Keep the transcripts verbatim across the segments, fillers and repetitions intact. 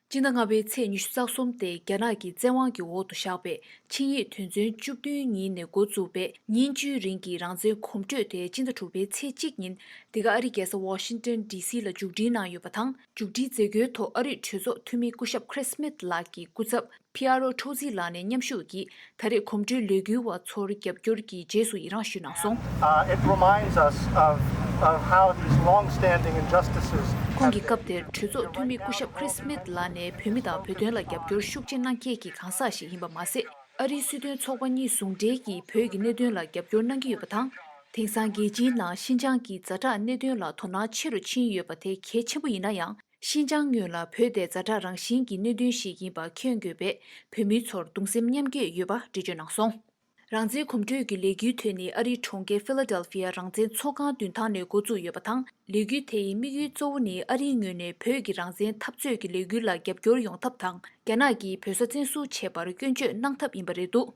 སྤྱི་ཟླ་ལྔ་པའི་ཚེས་ཉི་ཤུ་རྩ་གསུམ་སྟེ་རྒྱ་ནག་གི་བཙན་དབང་གི་འོག་ཏུ་བཞག་པའི་ཆིངས་ཡིག་དོན་ཚན་བཅུ་བདུན་ཉིན་ནས་འགོ་བཙུགས་པའི་ཉིན་བཅུའི་རིང་གི་རང་བཙན་གོམ་བགྲོད་དེ་སྤྱི་ཟླ་དྲུག་པའི་ཚེས་གཅིག་ཉིན་འདི་ག་ཨ་རིའི་རྒྱལ་ས་ཝ་ཤིང་ཏོན་ཌི་སི་ལ་མཇུག་སྒྲིལ་གནང་ཡོད་པ་དང་། མཇུག་སྒྲིལ་མཛད་སྒོའི་ཐོག་ཨ་རིའི་གྲོས་ཚོགས་འཐུས་མི་སྐུ་ཞབས་ཁྲིས་སྨིད་ལགས་ཀྱི་སྐུ་ཚབ་ཕི་ཨར་ཨོ་ཁྲོ་ཙི་ལགས་ནས་མཉམ་ཞུགས་ཀྱིས་ད་རེས་གོམ་བགྲོད་ལས་འགུལ་བ་ཚོར་རྒྱབ་སྐྱོར་གྱི་རྗེས་སུ་ཡི་རངས་ཞུས་གནང་སོང་། Uh, it reminds us of, of how these long-standing injustices ཁོང་གི་སྐབས་དེར་གྲོས་ཚོགས་འཐུས་མི་སྐུ་ཞབས་ཁྲིས་སྨིད་ལགས་ནས་བོད་མི་དང་བོད་དོན་ལ་རྒྱབ་སྐྱོར་ཤུགས་ཆེ་གནང་མཁན་གྱི་གང་ཟག་ཞིག་ཡིན་པ་མ་ཟད། ཨ་རིའི་སྲིད་དོན་ཚོགས་པ་གཉིས་ཟུང་འབྲེལ་གྱིས་བོད་ཀྱི་གནད་དོན་ལ་རྒྱབ་སྐྱོར་གནང་གི་ཡོད་པ་དང་། དེང་སང་རྒྱལ་སྤྱིའི་ནང་ཤིན་ཅང་གི་ཛ་དྲག་གནད་དོན་ལ་དོ་སྣང་ཆེ་རུ་ཕྱིན་ཡོད་པ་དེ་གལ་ཆེན་པོ་ཡིན་ན་ཡང་། ཤིན་ཅང་སྔོན་ལ་བོད་དེ་ཛ་དྲག་རང་བཞིན་གྱི་གནད་དོན་ཞིག་ཡིན་པ་མཁྱེན་དགོས་པས། བོད་མི་ཚོར་གདུང་སེམས་མཉམ་སྐྱེད་ཡོད་པ་འགྲེལ་བརྗོད་གནང་སོང་། རང་བཙན་གོམ་བགྲོད་ཀྱི་ལས་འགུལ་དེ་ནི་ཨ་རིའི་གྲོང་ཁྱེར་ཕི་ལ་ཌེལ་ཕི་ཡ་རང་བཙན་ཚོགས་ཁང་མདུན་ཐང་ནས་འགོ་བཙུགས་ཡོད་པ་དང་། ལས་འགུལ་དེ་ཡི་དམིགས་ཡུལ་གཙོ་བོ་ནི་ཨ་རིའི་ངོས་ནས་བོད་ཀྱི་རང་བཙན་འཐབ་རྩོད་ཀྱི་ལས་འགུལ་ལ་རྒྱབ་སྐྱོར་ཡོང་ཐབས་དང་། རྒྱ་ནག་གིས་བོད་ས་བཙན་བཟུང་བྱས་པར་སྐྱོན་བརྗོད་གནང་ཐབས་ཡིན་པ་རེད་འདུག་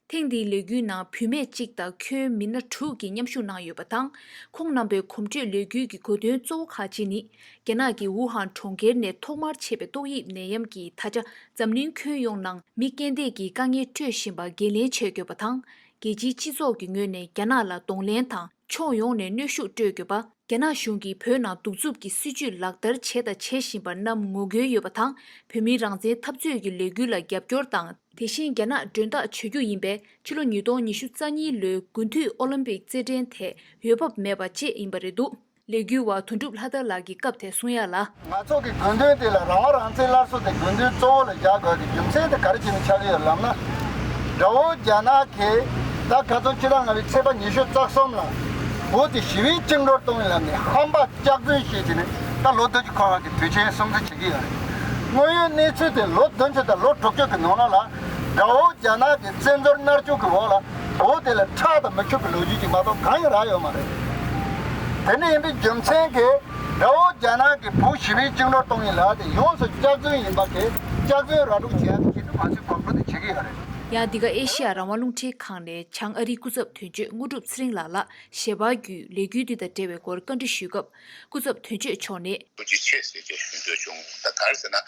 ཐེངས་འདིའི་ལས་འགུལ་ནང་བུད་མེད་གཅིག་དང་ཁྱོན་མི་སྣ་དྲུག་གིས་མཉམ་ཞུགས་གནང་ཡོད་པ་དང་། ཁོང་རྣམ་པའི་གོམ་བགྲོད་ལས་འགུལ་གྱི་གོ་དོན་གཙོ་བོ་ཁག་ཅིག་ནི། རྒྱ་ནག་གི་ཝུ་ཧན་གྲོང་ཁྱེར་ནས་ཐོག་མར་མཆེད་པའི་ཏོག་དབྱིབས་ནད་ཡམས་ཀྱིས་ད་ཆ་འཛམ་གླིང་ཁྱོན་ཡོངས་ནང་མི་རྐྱེན་འདས་ཀྱི་དཀའ་ངལ་སྤྲོད་བཞིན་པ་འགན་ལེན་བྱེད་དགོས་པ་དང་། རྒྱལ་སྤྱིའི་སྤྱི་ཚོགས་ཀྱི་ངོས་ནས་རྒྱ་ནག་ལ་གདོང་ལེན་དང་། ཕྱོགས་ཡོངས་ནས་གནོན་ཤུགས་སྤྲོད་དགོས་པ། རྒྱ་ནག་གཞུང་གིས་བོད་ནང་གདུག་རྩུབ་ཀྱི་སྲིད་བྱུས་ལག་བསྟར་བྱས་དང་བྱེད་བཞིན་པ་རྣམས་ངོ་རྒོལ་ཡོད་པ་དང་། བོད་མིའི་རང་བཙན་འཐབ་རྩོད་ཀྱི་ལས་འགུལ་ལ་རྒྱབ་སྐྱོར་དང་། དེ་བཞིན་རྒྱ་ནག་མགྲོན་བདག་བྱ་རྒྱུ་ཡིན་པས། ཕྱི་ལོ་ཉིས་སྟོང་ཉི་ཤུ་རྩ་གཉིས་ལོའི་དགུན་དུས་ཨོ་ལིམ་པིག་རྩེད་འགྲན་ཐད་འོས་བབ་མེད་པ་བཅས་ཡིན་པ་རེད་འདུག་ལས་འགུལ་བ་དོན་གྲུབ་ལྷ་དར་ལགས་ཀྱིས་སྐབས་དེར་གསུང་ཡ་ལ། ང་ཚོ་གི་དགོས་འདུན་དེ་ལ་རང་དབང་རང་བཙན་སླར་གསོ་དེ་དགོས་འདུན་གཙོ་བོ་ལ་རྒྱག་དགོས་ཀྱི་རྒྱུ་མཚན་དེ་ག་རེ་བྱས་ནས་ཆགས་ཀྱི་ཡོད་ལབ་ན། དགྲ་བོ་རྒྱ་ནག་གིས་ད་ཁ་སང་ཕྱི་ཟླ་ལྔ་པའི་ཚེས་པ་ཉི་ཤུ་རྩ་གསུམ་ལ་བོད་དེ་ཞི་བའི་བཅིངས་འགྲོལ་གཏོང་ཡིན་ལབ་ནས་ཧམ་པ་སྐྱག་རྫུན་བཤད་བྱས་ནས་ད་ལོ་བདུན་ཅུ་འཁོར་བ་གི་དུས་ཆེན་སྲུང་བརྩི་བྱེད་ཀྱི་ཡོད་རེད། དངོས་ཡོད་གནས་ཚུལ་དེ་ལོ་བདུན་ཅུ་དང་ལོ་དྲུག་ཅུ་གི་ནང་ལོགས་ལ་དགྲ་བོ་རྒྱ་ནག་གི་བཙན་འཛུལ་མནར་གཅོད་ཀྱི་འོག་ལ། བོད་དེ་ལ་ཁྲག་དང་མི་ཆོག་གི་ལོ་རྒྱུས་ཅིག་མ་གཏོགས་གང་ཡང་རག་ཡོད་མ་རེད། དེ་འདྲ་ཡིན་པའི་རྒྱུ་མཚན་གྱིས་དགྲ་བོ་རྒྱ་ནག་གིས་བོད་ཞི་བའི་བཅིངས་འགྲོལ་གཏོང་ཡིན་ལབ་དེ་ཡོངས་སུ་སྐྱག་རྫུན་ཡིན་པ་གིས་སྐྱག་རྫུན་ར་སྤྲོད་བྱེད་ཡག་གི་ཆེད་དུ་ང་ཚོས་གོམ་བགྲོད་དེ་བྱེད་ཀྱི་ཡོད་རེད། ཡང་འདི་ག་ཨེ་ཤི་ཡ་རང་དབང་རླུང་འཕྲིན་ཁང་ནས་བྱང་ཨ་རིའི་སྐུ་ཚབ་དོན་གཅོད་དངོས་གྲུབ་ཚེ་རིང་ལགས་ལ་ཞལ་པར་བརྒྱུད་ལས་འགུལ་འདི་དང་འབྲེལ་བའི་སྐོར་བཀའ་འདྲི་ཞུས་སྐབས། སྐུ་ཚབ་དོན་གཅོད་མཆོག་ནས། ཐུགས་རྗེ་ཆེ་ཟེར་གྱི་ཞུ་འདོད་བྱུང་། ད་ག་རེ་ཟེར་ན། ང་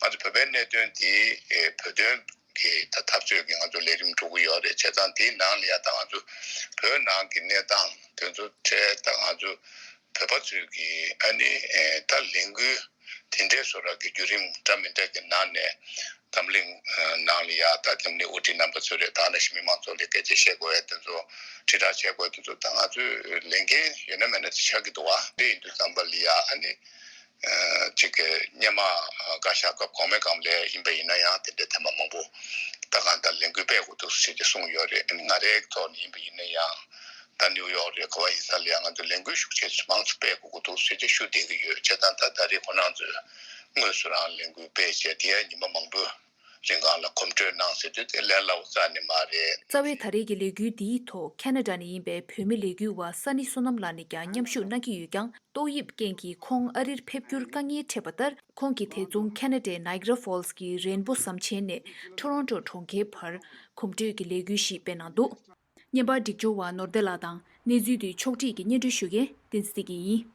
ཚོ་བོད་པའི་གནད་དོན་འདི་ཨེ་བོད་དོན་གྱི་ད་འཐབ་རྩོད་ཀྱི་ང་ཚོ་ལས་རིམ་འགྲོ་གི་ཡོད་རེད། བྱས་ཙང་དེའི་ནང་ལ་ཡ་ད་ང་ཚོ་བོད་ནང་གི་གནས་སྟངས་དེ་ཚོ་འཕྲལ་ད་ང་ཚོ་བོད་པ་ཚོས་ཀྱི་ཨ་ནི་ཨེ་ད་ལས་འགུལ་དེ་འདྲའི་བཟོ་འདྲ་གི་བརྒྱུད་རིམ་འདྲ་མི་འདྲ་གི་ནང་ནས་འཛམ་གླིང་ནང་ལ་ཡ་ད་འཛམ་གླིང་དབུ་ཁྲིད་རྣམ་པ་ཚོ་རེད། ད་ནང་བཞིན་མི་མང་ཚོ་ལ་སྐད་ཆ་བཤད་དགོས་ཡ་དེ་ཚོ་དྲིལ་བསྒྲགས་བྱེད་དགོས་དེ་ཚོ་ད་ང་ཚོས་ལས་འགན་ཡོད་ན་མེད་ན་དེ་ཆགས་ཀྱི་འདུག་བ། དེ་ཡིན་དུས་ཙམ་པ་ལ་ཡ་ཨ་ནི་ཨ་གཅིག་གི་སྔོན་མ་བཀའ་ཤག་སྐབས་གོང་མའི་སྒང་ལ་ཡིན་པ་ཡིན་ན་ཡང་དེ་འདྲའི་ཐེངས་མ་མང་པོ་ད་གང་ལྟར་ལས་འགུལ་སྤེལ་དགོས་འདུག་ཟེར་གྱི་གསུངས་ཡོད་རེད། ཨ་ནི་ང་རའི་ཐོག་ནས་ཡིན་པ་ཡིན་ན་ཡང་ད་ནིའུ་ཡོག་རེད། ག་བ་ཡིན་ས་ལ་ཡང་ང་ཚོ་ལས་འགུལ་ཤུགས་ཆེ་མང་ཙམ་སྤེལ་དགོས་ཀྱི་འདུག་ཟེར་གྱི་ཞུ་བསྡད་ཀྱི་ཡོད། བྱས་ཙང་ད་ད་རེས་ཁོ་རང་ཚོས་དངོས་སུ་རང་ལས་འགུལ་སྤེལ་བྱས་དེ་ཡང་ཉི་མ་མང་པོའི་རིང་གང་ལ་གོམ་བགྲོད་གནང་ཟེར་དུས་དེ་ལས་སླ་བོ་རྩ་ནས་མ་རེད། རྩ་བའི་ད་རེས་ཀྱི་ལས་འགུལ་འདིའི་ཐོག་ཁ་ན་ཌ་ནས་ཡིན་པའི་བོད་མི་ལས་འགུལ་བ་ས་ནི་བསོད་ནམས་ལགས་ནས་ཀྱང་མཉམ་ཞུགས་གནང་གི་ཡོད་ཀྱང་། ཏོག་དབྱིབས་རྐྱེན་གྱིས་ཁོང་ཨ་རིར་ཕེབས་རྒྱུར་དཀའ་ངལ་འཕྲད་པ་ལྟར། ཁོང་གིས་དེ་མཚུངས་ཁ་ན་ཌའི་ནཱི་ཡ་ག་ར་ཧྥོལ་སི་གི་རེན་བོ་ཟམ་ཆེན་ནས་ཊོ་རོན་ཊོ་གྲོང་ཁྱེར་བར་གོམ་བགྲོད་ཀྱི་ལས་འགུལ་ཞིག་སྤེལ་གནང་འདུག་བརྙན་པར་སྒྲིག་སྦྱོར་བ་ནོར་བདེ་ལགས་དང་། གནས་ཚུལ་འདི་ཕྱོགས་སྒྲིག་གིས་སྙན་སྒྲོན་ཞུ་མཁན་བསྟན་འཛིན་བདེ་སྐྱིད་ཡིན།